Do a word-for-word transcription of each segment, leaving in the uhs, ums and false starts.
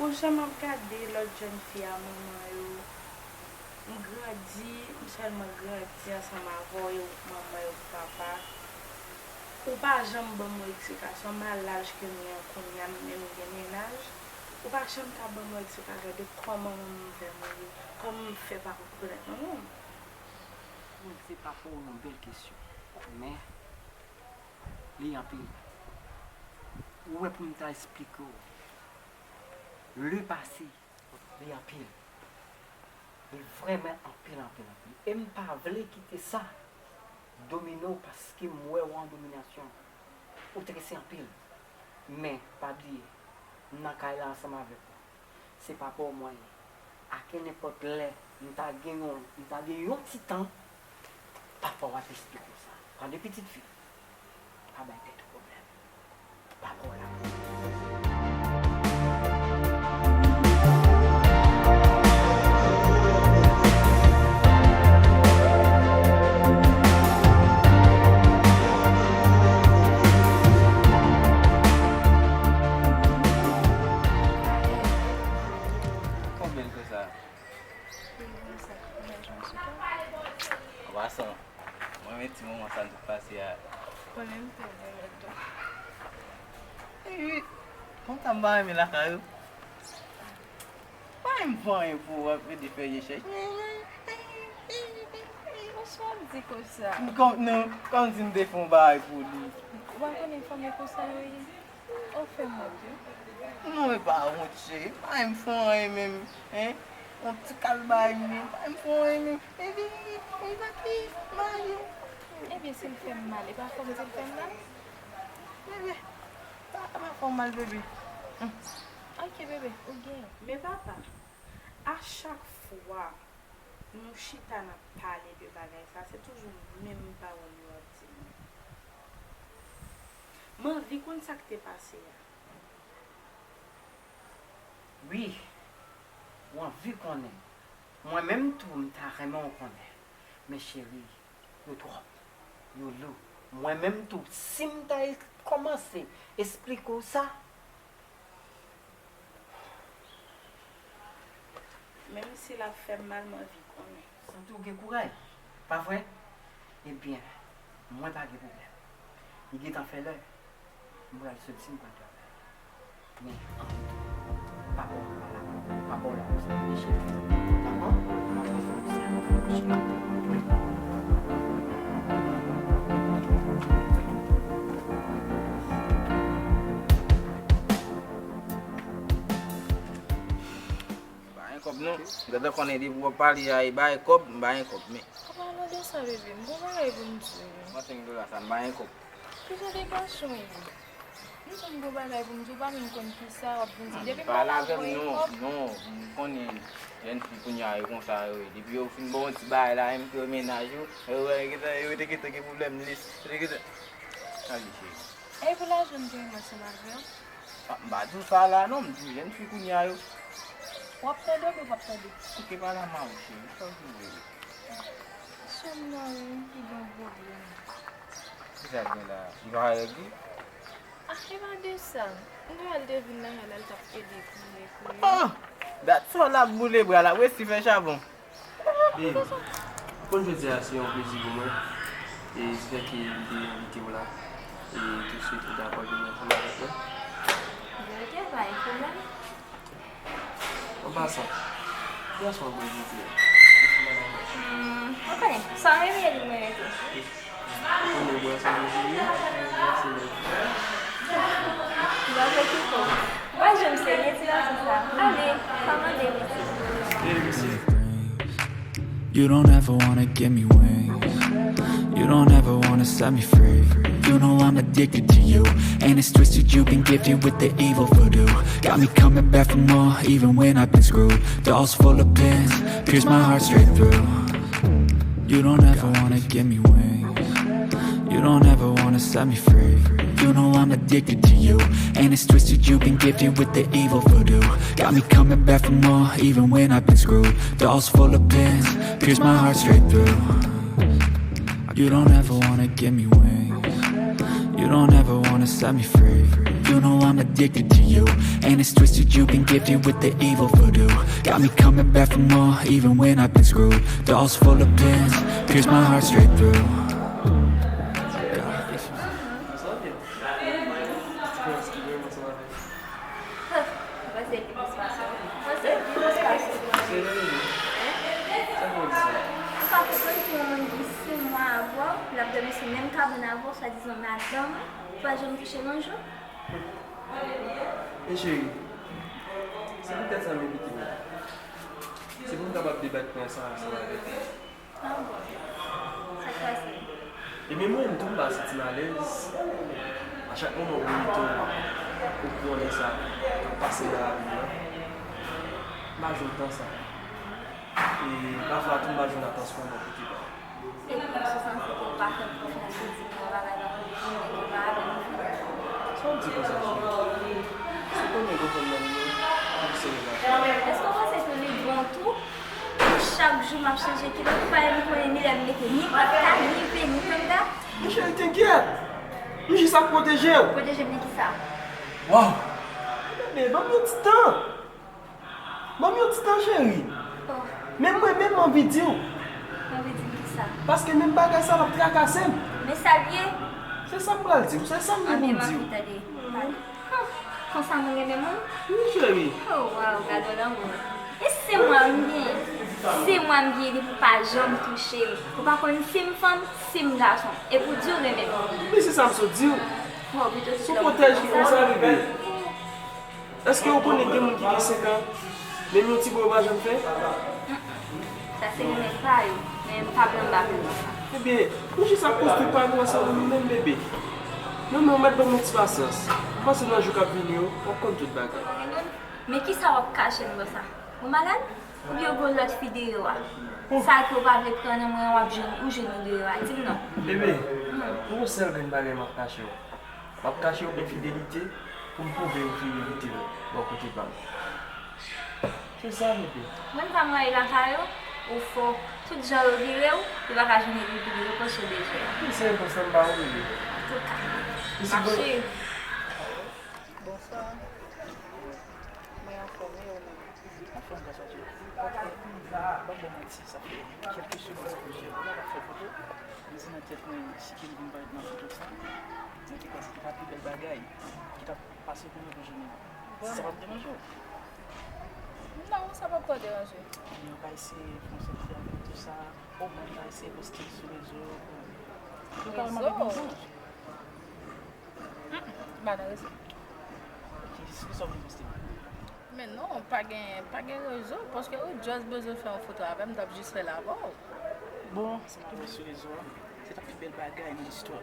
Jan m ap gade lòt jèn fi a, manman yo, m grandi, m sèlman grandi ansanm avè w, e w k manman, e w k papa. Ou pa janm ban m yon eksplikasyon, m a laj ke m ye an kounye a, m menm gen mennaj. Ou pa janm ka ban m yon eksplikasyon de kòman manman m fè mouri, kòman m fè pa rekonèt manman m. Wi, se pa fo, yon bèl kesyon. Men, li anpil. Ou wè pou m ta esplike w. Le pase, li anpil. Li vrèman anpil, anpil, anpil. E m pa vle kite sa domine w paske m wè w an dominasyon. Ou trese anpil. Men, pa bliye, m nan kay la ansanm avèk ou. Se papa w mwen ye. A kenenpòt lè, m ta gen yon, m ta gen yon ti tan, papa w ap esplike w sa. Tande pitit fi, pa bay tèt ou pwoblèm. Papa w la pou ou. Konbyen l fè sa? An pasan, mwen renmen ti moman sa n t ap pase a. Mwen menm tou, mwen renmen tou. Epi, kontan m pa renmen lakay ou. Pa m fè anyen pou w ap rete fè je chèch. Ou sa w ap di konsa? Kòm, non, kòmsi m te fè yon bagay pou li. Ou pa konnen fanm yo konsa yo ye? Ou fè m wont wi. Non, e pa wont, cheri. Pa m fè anyen menm, en. Yon ti kal bay menm. Pa m fè anyen menm. Epi, e pa ki mal yo. Ebyen, si l fè m mal, e pa fò m di l fè m mal? Bebe, pa, pa fè w mal, bebe. Hum. Ok, bebe, ou genyen. Men papa, a chak fwa nou chita n ap pale de bagay sa, se toujou menm pawòl yo ap di nou. M anvi konn sa k te pase a. Wi, ou anvi konnen. Mwen menm tou, m ta renmen w konnen. Men cheri, yo twòp. Yo lou. Mwen menm tou, si m ta e-, kòmanse esplike w sa, menm si l ap fè m mal, m anvi konnen. Santi w gen kouraj, pa vre? Ebyen, mwen pa gen pwoblèm. Li gentan fè lè. M pral soti, m pral travay. Men, ann tou, papa w pa la, papa w la pou sa, li chita. Dakò? M ap fè w sa, chita. M pa gen kòb non. M gentan konnen depi w ap pale a, e bay kòb, m pa gen kòb, men. An palan de sa, bebe, m gon bagay pou m di w. Mwen senk dola sa, m pa gen kòb. Ki jan de gason w ye? M di w m gon bagay pou m di w, pa menm konn kisa w ap vin di. Depi m pale avè w, e kòb. Non, non, m konnen jèn fi kounye a yo konsa yo ye. Depi yo fin ba w yon ti bagay la, menm ke yo mennaj ou, yo, yo te gentan gen pwoblèm lis, yo te gentan. Sa li cheri. E pou lajan m te renmen ansanm avè w? Ah, m pa di w sa la non, m di w jèn fi kounye a yo. W ap tande oubyen w p ap tande? Ok, pale a mari w cheri, sa w vle. Sè m nan wi, li gen yon pwoblèm. Kisa l gen la? Li pa règle? Ah, e pa de sa. M te wè l te vin nan kay la, l t ap ede kouri, kouri. Oh! Dat sa w la ap boule bra l ap resi fè chabon. Babe, ou konn jodi a se yon plezi pou mwen. E se fè ke m te envite w la. E tousuit ou dakò vin ansanm avèk mwen. Bon, ok, pa gen pwoblèm. An pasan, ki gason w ap bwè jodi a? Hmm, ou konnen, sa w renmen li mwen rete. Ou konnen bwè sa mwen di wi, se lè. Mwen preokipe w. Mwen jwenn serye ti gason sa. Ale, pa mande m. Vini, mesye. You don't ever wanna give me wings. You don't ever wanna set me free. You know I'm addicted to you. And it's twisted, you've been gifted with the evil voodoo. Got me coming back for more, even when I've been screwed. Dolls full of pins, pierce my heart straight through. You don't ever wanna give me wings. You don't ever wanna set me free. You know I'm addicted to you. And it's twisted, you've been gifted with the evil voodoo. Got me coming back for more, even when I've been screwed. Dolls full of pins, pierce my heart straight through. You don't ever wanna give me wings. You don't ever wanna set me free. You know I'm addicted to you, and it's twisted, you've been gifted with the evil voodoo. Got me coming back for more, even when I've been screwed. Dolls full of pins, pierce my heart straight through. Mwen se pi plis pase w. Mwen se pi plis pase w. Hein? Ou pa konprann pou yon moun ki senk mwa avè w, l ap dòmi sou menm kabann avè w, swadizan madanm ou, ou pa janm touche l yon jou? Men cheri, se poutèt sa m envite w la. Se pou m kapab debat pwen sa ansanm avèk ou. Ah bon? Sa k pase? Ebyen, mwen menm tou, m pa santi m alèz. A chak moman ou mete w okouran de sa k ap pase nan lavi m nan, m pa jwenn tan sa. E pafwa tou, m pa jwenn atansyon nan kote pa w. Epi, m sou santi ke w pa fè m konfyans, ou di m yon bagay nan kote pou m, epi w pa avè m. Sa w ap di konsa, cheri? Se premye gwo fanm nan vi m pou m serye l avè w. Èske w panse ke li bon tou? Chak jou m ap chanje kilòt, pa m konnen ni lè m mete ni patka, ni ve, ni tanga. Men cheri, t'inquiète. M jis ap pwoteje w. Pwoteje m de kisa? Waw! Bebe, ban m yon ti tan. Ban m yon ti tan, cheri. Oh. Men mwen menm, m anvi di w. Ou anvi di m kisa? Paske menm bagay sa l ap trakase m. Men sa l ye? Se sa m pral di w, se sa m gen pou m di w. Anben, m anvi tande. Pale. Huh, konsa moun renmen moun? Wi, cheri. Oh, waw, gade yon lanmou. E se mwa m gen. Se mwa m gen depi w pa janm touche m. Ou pa konn si m fanm, si m gason. Epi w di w renmen m. Men se sa m sot di w. Oh, pito se lòm. Sou pwotèj ki konsa, bebe. Èske w konnen gen moun ki gen senk an, menm yon ti bò yo pa janm fè? Mm-mm. Sa se remèd pa yo, men m pa blanm ba pou konsa. Ebyen, nou jis ap konstwi pa nou ansanm nou menm, bebe. Non, men ou mèt ban m yon ti pasyans. M panse nan jou k ap vini yo, w ap konn tout bagay. Men kisa w ap kache m konsa? Ou malad? Oubyen ou gen yon lòt fi deyò a? Sa ke w pa vle pran nan mwen an, w ap jwenn, ou jwenn li deyò a? Di m non. Bebe, hmm, yon sèl grenn bagay m ap kache w. M ap kache w enfidelite pou m pwouve w enfidelite bò kote pa m. Se sa, bebe. Mwen pa m rayi lakay ou, ou fò. Tout jan yo vire w, yo pa ka jwenn epi pou yo reproche w bezwen. Wi, se repons lan m ba ou, bebe. Antouka, m ap swiv. Bonswa. Mwen anfòm, e ou menm? Anfòm, bonswa, Dye. Ok, m pa ba w manti, sa fè kèlke semèn ke m la, m ap fè foto. M di nan tèt mwen, si ke m vin parèt nan foto sa, mwen te kwè se te ka pi bèl bagay ki t ap pase pou mwen pou jounen an. Si sa p ap deranje w. Non, sa p ap twò deranje. Ebyen, ou ka eseye fè yon sèlfi avèk tou sa, omwen ou ka eseye poste l sou rezo pou nou ka remake gen zanj. Mm, m pa nan rezo. Ok, sou kisa w vle poste l? Men non, pa gen, pa gen rezo, paske ou just bezwen fè yon foto avè m, m t ap jis fè l avè w. Bon, si m te wè sou rezo a, se t ap pi bèl bagay nan istwa,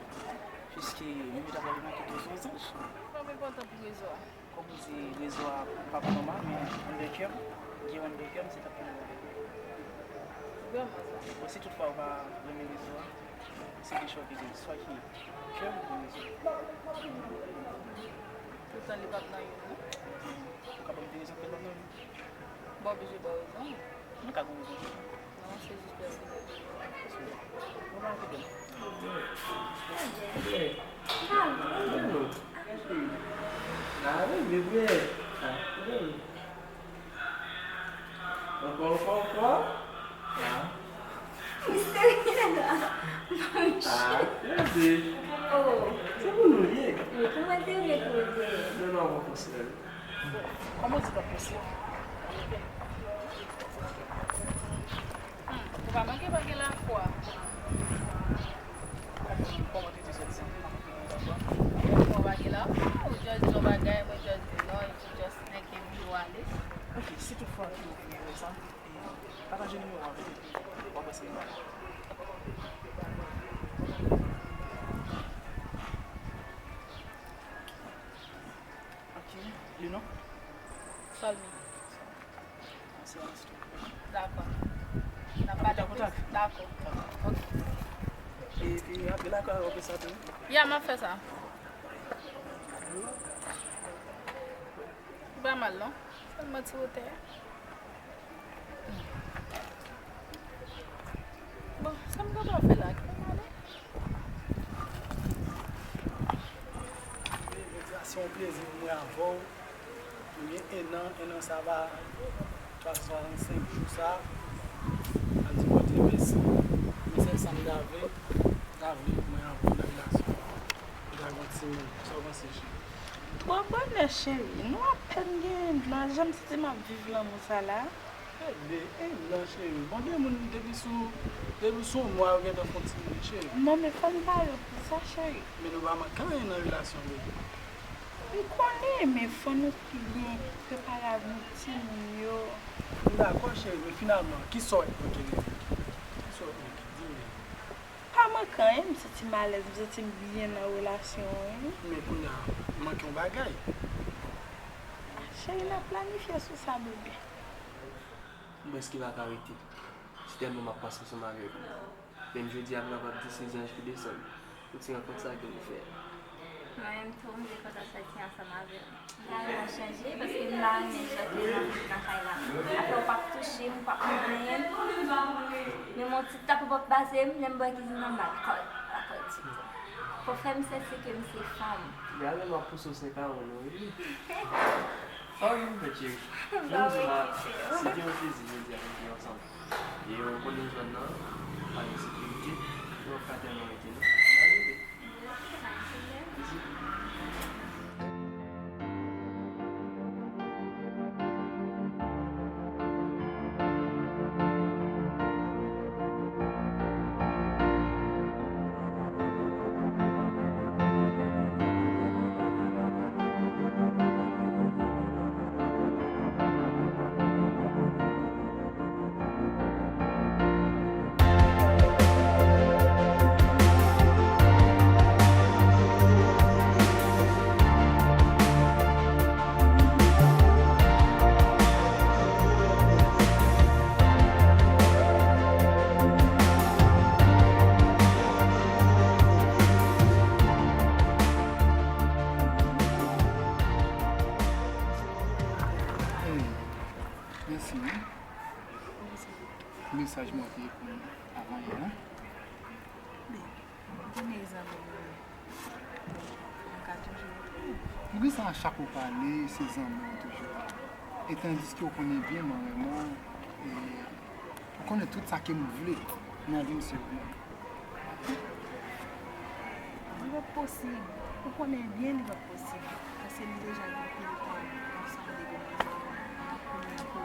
piske mwen menm ta pral remake tou se yon zanj. Li pa enpòtan pou rezo a. Kòm ou di rezo a pa pou nòmal, men anndan kè m, gen anndan kè m, se t ap pi bèl bagay. Vrèman sa. Bon, si toutfwa ou pa renmen rezo a, se gen chwa ki di, swa ki kè m oubyen rezo. Poutan li p ap nan youn, non. Ou ka ban m de rezon ke l p ap nan youn? Bon, oblije ba w rezon. Mwen ka gen rezon. Non, se jis pèsonèl. Pèsonèl. Mwen pa anvi dòmi. Mwen pa anvi dòmi. Mwen pa anvi dòmi. Ankò, ankò, ankò. Ah. Li serye la. Ah, gade. Oh. Se pou nou l ye. Wi, pou mwen te vle pou ou te. Non, non, mwen konsidere. Kòman w di pa posib? Hmm, ou pa manke pa gen lafwa. Kòman te di sòt sa? Ou pa manke gen lafwa? Ou pa gen lafwa? Ou just di yon bagay, mwen just di non, epi just nèk epi ou ale. Ok, si toutfwa ke ou vle wè sa, e, pataje nimewo a avè m, epi w ap wè sa m ba ou. Ok, le non? Solmi. Dakò. N ap pale plis. Dakò. Ok. Epi, apre la, w ap fè sa tou? Ya, m ap fè sa. Li pa mal, non? Sèlman ti wotè a. Bon, sa m kapab fè la? Kite m ale. Jodi a, Se yon plezi pou mwen avè w. Nou gen en an, en an sa va, twa san swasannsenk jou sa. N ap di Bondye mèsi. Men sèl sa m ta vle, m ta vle mwen avè w nan relasyon. Nou ta gen yon timoun. Sa w panse, cheri? Twò bonè, cheri. Nou apèn gen en an, jan m santi m ap viv lanmou sa la. Bebe, en an, cheri. Bon, gen moun depi sou, depi sou yon mwa yo gentan fè yon timoun, cheri. Non, men fò n pare pou sa, cheri. Men nou pa manke anyen nan relasyon, bebe. M konnen, men fò nou pi byen prepare avni timoun yo. M dakò, cheri, men finalman, kisa w wè k manke, bebe? Kisa w wè k manke? Di m, bebe. Pa manke anyen, m santi m alèz, m santi m byen nan relasyon an, wi. Men kounye a, manke yon bagay. Ah, cheri, n ap planifye sou sa, bebe. M prèske pa ka rete. Se tèlman m ap panse ansanm avèk ou. Menm jodi a, m kapab di se zanj ki desann pou ti rankont sa ke nou fè a. Mwen menm tou, m te kontan sòti ansanm avè w. M ta renmen w chanje, paske m pa renmen jan ke m ap viv nan kay la. Afè w p ap touche m, ou p ap mande anyen. Menm yon ti tap ou p ap pase m, lè m bwè kizin nan m ba l kòd, pa kòd ditou. Fò w fè m santi ke m se fanm. Gade m ap pouse w senk a wan non, wi. Sa w vin fè, cheri? Menm jan la, se te yon plezi jodi a pou nou te ansanm. E ou konnen zòn nan, pa gen sekirite, nou p ap ka tèlman rete non. N a rive. Mèsi. Hey, mèsi wi. Mesaj mwen te ekri avan yè a. Konnen zanmi mwen, mwen ka toujou reponn. Poukisa a chak ou pale, se zanmi w toujou? E tandiske ou konnen byen mwen renmen w, e ou konnen tout sa ke m vle nan vi m se ou menm. Li p ap posib. Ou konnen byen li p ap posib. Paske nou deja gen anpil tan ansanm depi nou zanmi. Kounye a pou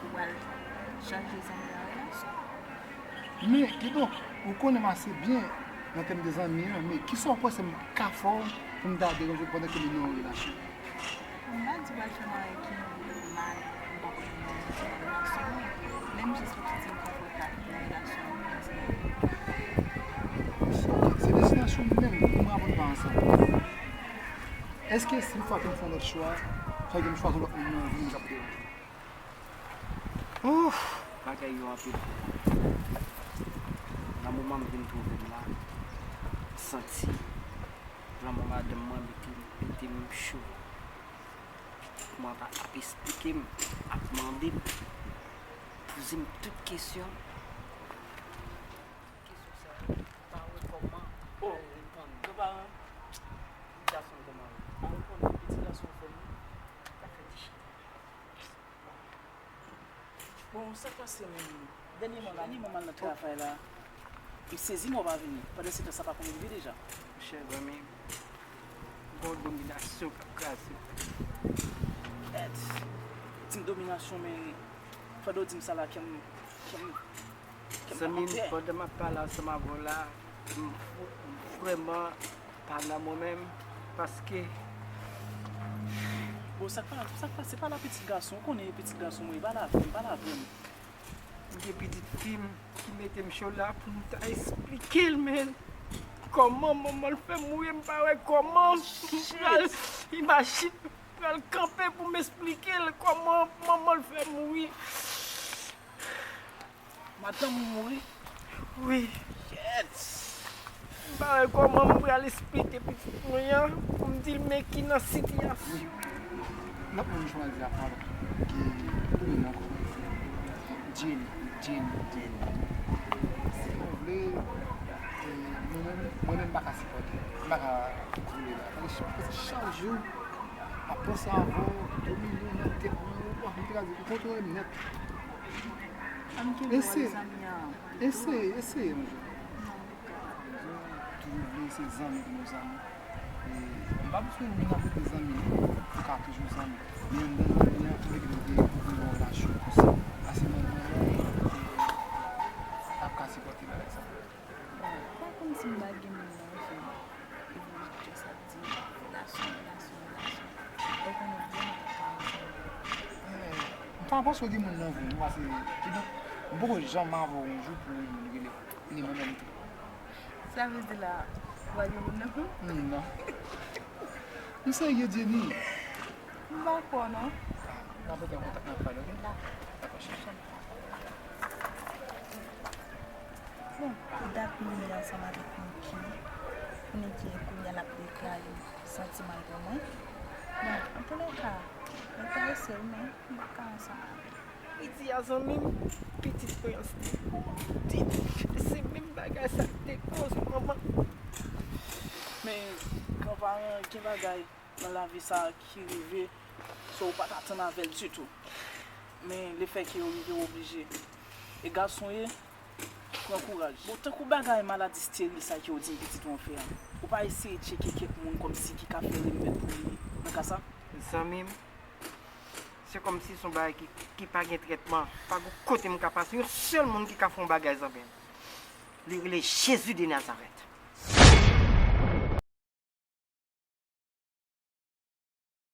ou pral chanje zanmi a relasyon. Men, kidonk, ou konnen m ase byen nan tèm de zanmi an, men kisa w panse m ka fè w pou m ta deranje w pandan ke nou nan yon relasyon? M pa di w al fè m anyen ki mal, m pa konnen nan relasyon an, men m jis pa santi m konfòtab nan relasyon an, m panse. Se destinasyon m menm, pou mwen avè w pa ansanm. Èske si yon fwa ke m fè yon lòt chwa, fè ke m chwazi yon lòt moun nan vi m k ap deranje w? Ouf! Bagay yo anpil pou mwen. Nan moman m vin twouve m la, m santi lanmò madanm mwen mete, mete m cho. Mwen pa ap esplike m, ap mande m, poze m tout kesyon. Kesyon sa yo, m pa wè kòman pou reponn. Yo pa wè? Ti gason kòman yo? M pa reponn, pitit gason fè m, ta fè ti chita. Bon, sa k pase menm? Dènyèman la, dènyèman m al nan travay la, m sezi mwen pa vini. Pandan se tan, sa pa konn rive deja. Monchè, zanmi, gon dominasyon k ap kraze. Kèt! Di m dominasyon, men pandan w di m sa la, kè m, kè m, kè m pa atè. Zanmi m, pandan m ap pale ansanm avè w la, m, m vrèman pa nan mwen menm, paske. Bon, sa k pa, sa k pase, pale a pitit gason, ou konnen pitit gason mwen, pale avè m, pale avè m. M gen pitit fi m ki mete m cho la pou m ta esplike l, men kòman manman l fè mouri, m pa wè kòman m pral imajine, m pral kanpe pou m esplike l kòman manman l fè mouri. Madanm ou mouri? Wi. Kèt! M pa wè kòman m pral esplike pitit mwen an pou m di l men ki nan sitiyasyon. Wi. Lòt moun chwazi ap pale ki, ki non ankò. Jenny, Jenny, Jenny. Si nou vle, e, mwen menm, mwen menm m pa ka sipòte. M pa ka koule la. Paske ch-, paske chak jou, Ap panse avè w, domine w nan tèt mwen, ou pa fin kraze, ou kontwole m nèt. Eseye, eseye, eseye yon jou. Toujou vle se zanmi pou nou zanmi. E m pa bezwen moun ap rete zanmi, non. Ou ka toujou zanmi. Men anndan zanmi an, ou mete nou gen yon relasyon konsa. Paske mwen menm, e, m p ap ka sipòte bagay sa. Bon, pa konn si m pa gen moun nan vi m. E pou m ap fè sa di relasyon, relasyon, relasyon. Ou konnen byen nou pa ka ansanm. M pa panse w gen moun nan vi m, paske, kidonk, m poko janm avè w yon jou pou yon moun rele ni mwen menm tou. Sa vle di la, ou pa gen moun nan vi w? Non. M serye, Jenny. M pa kwè w, non. Ah, n ap rete an kontak, n ap pale, ok? Dakò. Dakò, cheri. Bon, pou dat nou ye ansanm avèk Nicky, Nicky kounye a l ap deklare santiman l pou mwen. Bon, antoulèka, m enterese l, men m p ap ka ansanm avè l. Li di a zanmi m, pitit mwen an se te di, se menm bagay sa k te koz manman. Men, granparan, gen bagay nan lavi sa ki rive, so ou pa t atann avè l ditou. Men lefètke yo rive, w oblije. E gason ye, pran kouraj. Bon, tankou bagay maladi steril sa ke w di m pitit ou an fè a, ou pa eseye tcheke kèk moun kòmsi ki ka fè remèd pou li nan ka sa? Zanmi m, se kòmsi se yon bagay ki, ki pa gen trètman. Pa gen kote m ka pase. Yon sèl moun ki ka fè yon bagay zanmi m. Li rele Jezi de Nazarèt.